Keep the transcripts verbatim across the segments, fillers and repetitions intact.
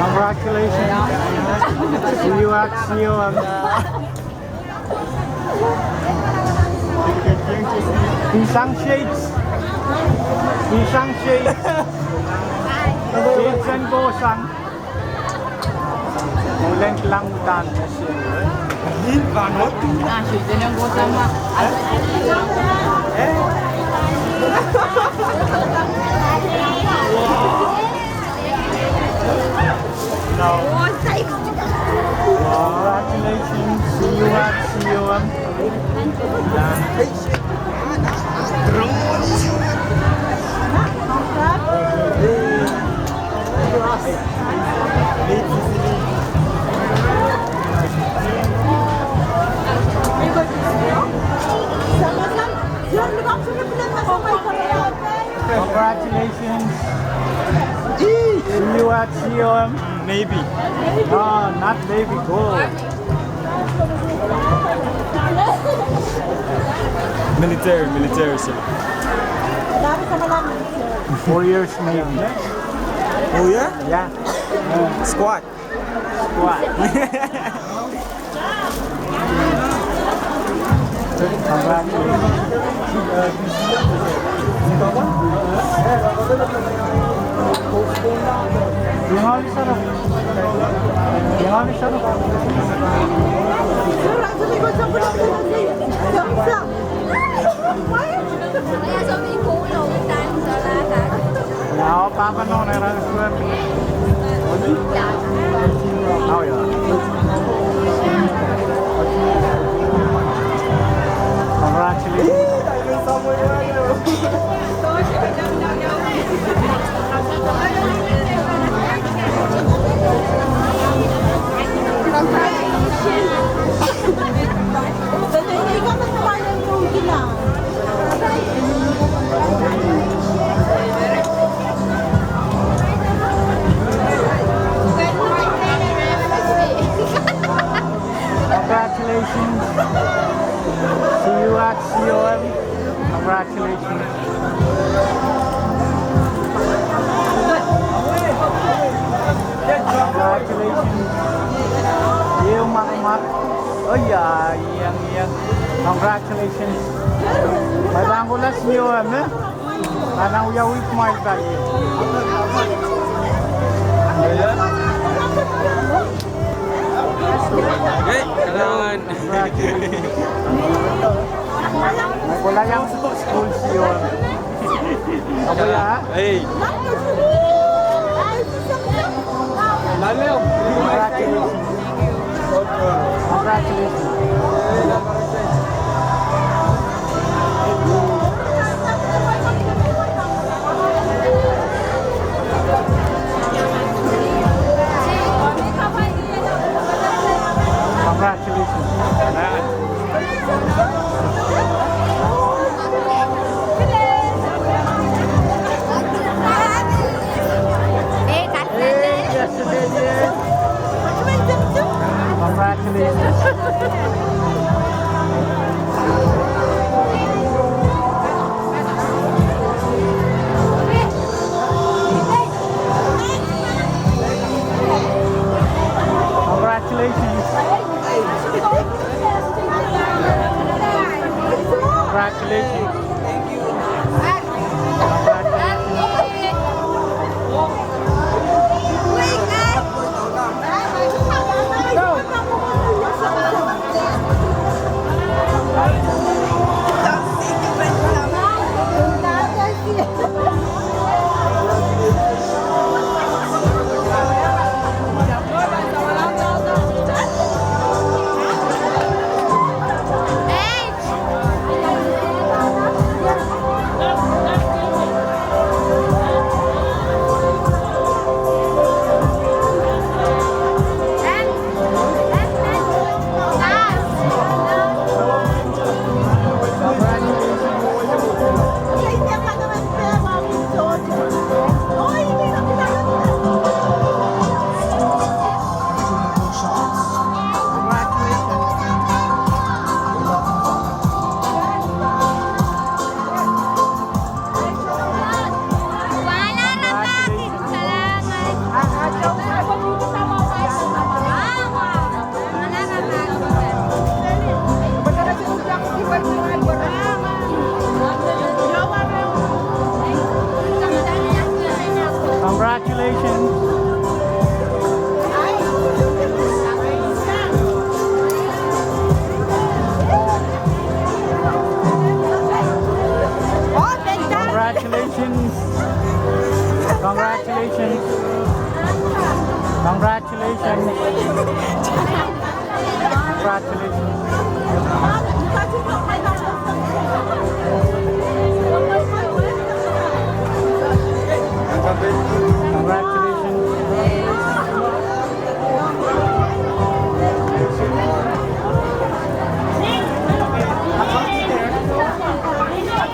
Congratulations. See you at C O M. Ihsang shades. Ihsang shades. Shades en kohsang. Ulen kilang uhdahn. Congratulations. See you at C O M. Congratulations. See you at C O M. Maybe. No, not maybe. Go. Military, military, sir. Four years, maybe. Oh, yeah? Yeah. Squad. Squad. Congratulations. Ia, pahpa nohn ira suwed. Oh, ia. Congratulations. Congratulations. See you at C O M. Congratulations. Congratulations. Ieu marmar. Oh, ia, iang, iang. Congratulations. Mai pahn kohla C O M, eh? Anahn wia wihk mwail pali. Hey, kalahngan. Kohla iang sukuhl C O M. Apa ya? Hey. Congratulations. Congratulations. Congratulations. Congratulations. Congratulations.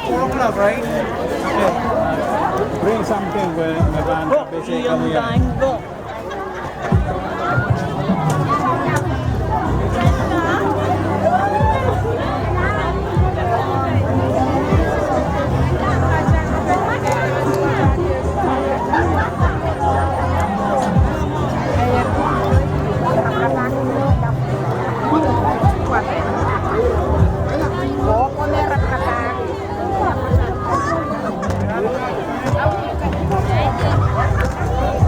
Four o'clock, right? Okay. Bring something where, where, oh, basically, yeah.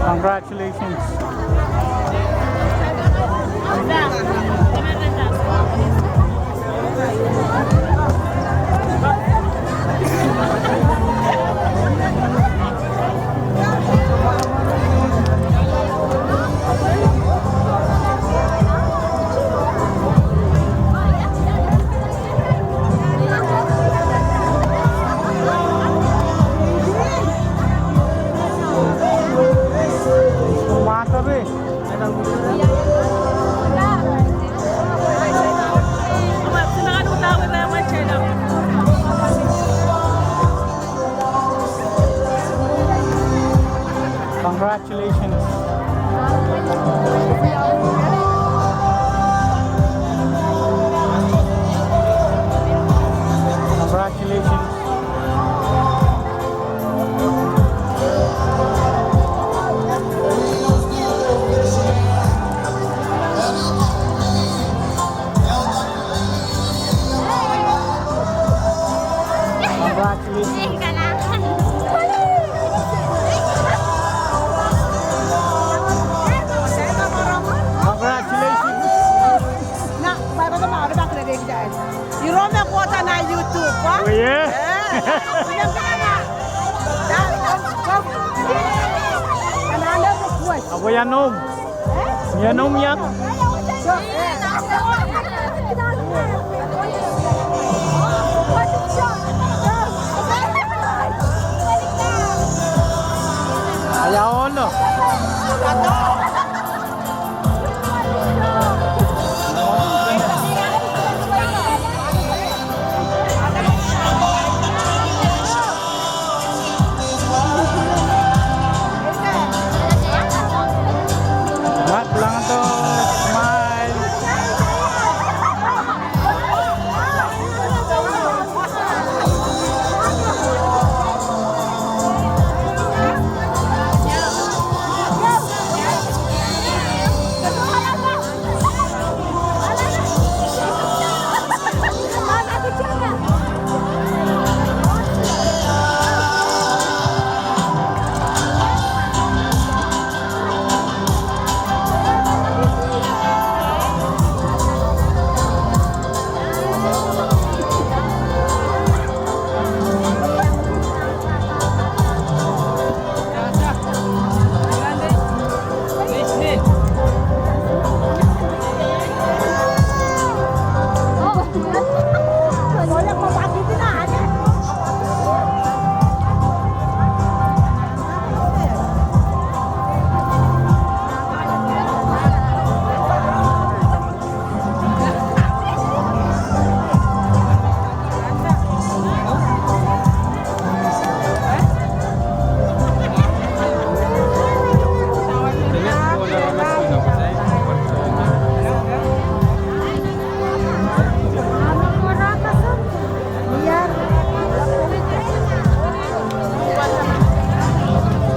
Congratulations. Congratulations. Congratulations. Congratulations. Congratulations. Iro me kohda nan YouTube, wa? Oh, yeah? Eh. Ahpw ia noumw? Ia noumw ia? Ia olo. Langdo, smile.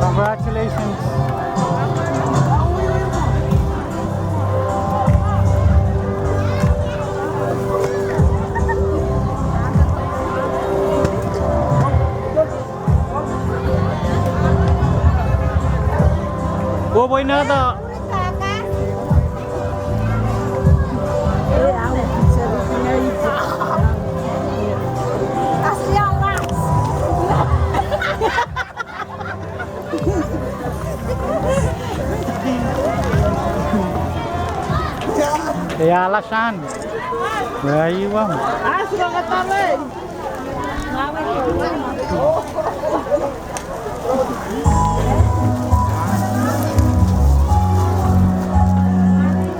Congratulations. Pwoupwoinada. Ei, alasang. Wea iwa.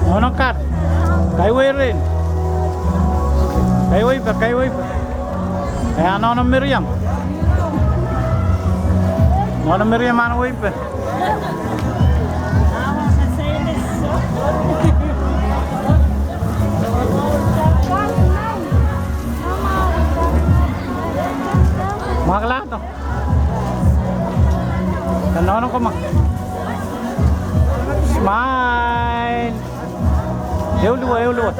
Nohno kar. Kaiwei ren. Kaiwei pe, kaiwei pe. Ei, nohno Miriam. Nohno Miriam, anahne wei pe. Mwaklahdo. Ka nohno komwi. Smile. Ehu luwe, ehu luwe.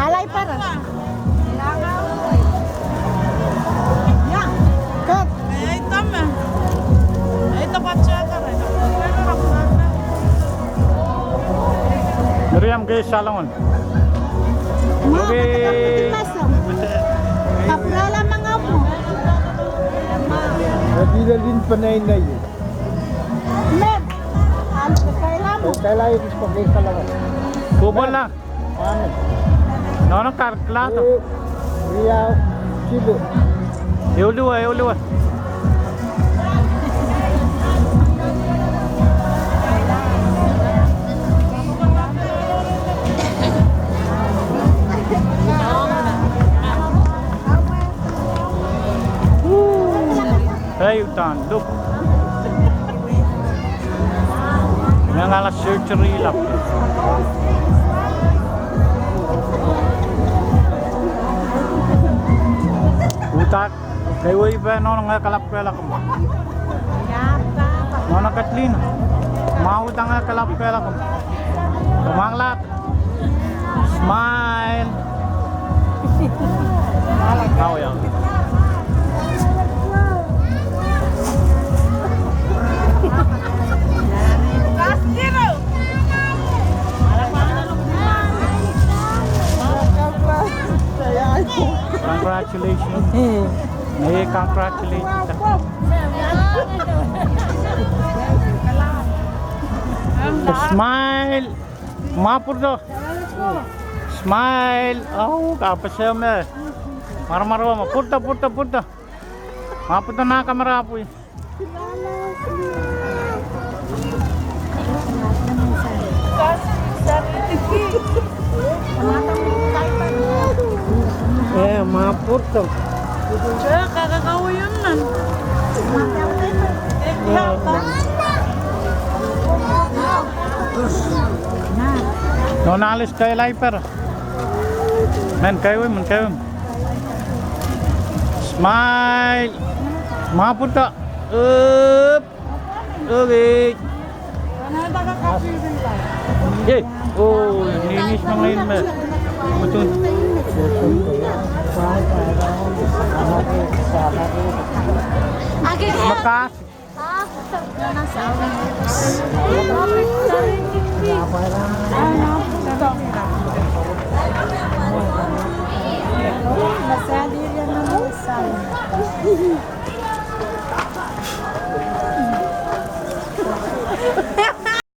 Alai para. Miriam, kei salongan. Oke. Kapwurala mangamo. Epile lin peneinei. Kailai, kailai, kailai. Kupwurala. Amen. Nohno kar, kilang. Ehu, riau, siluh. Ehu luwe, ehu luwe. Ei, uhdahn, look. Mengala surgery lap. Uhdahn, kaiwei pe nohno ngehi kalap kehlakomwi. Nohno Kathleen. Mwahu, uhdahn ngehi kalap kehlakomwi. Mwaklahdo. Smile. Awe, awe. Congratulations. Hey, congratulations. Smile. Mwahu pwurdo. Smile. Oh, kapeseng me. Mwarmwarmwa. Pwurdo, pwurdo, pwurdo. Mwahu pwurdo nan kamera pwe. Eh, mwahu pwurdo. Nohno Alice, kailai para. Men kaiwei, men kaiwei. Smile. Mwahu pwurdo. Up. Okay. Yay. Oh, ni, ni, semangain me. Betul. Maka.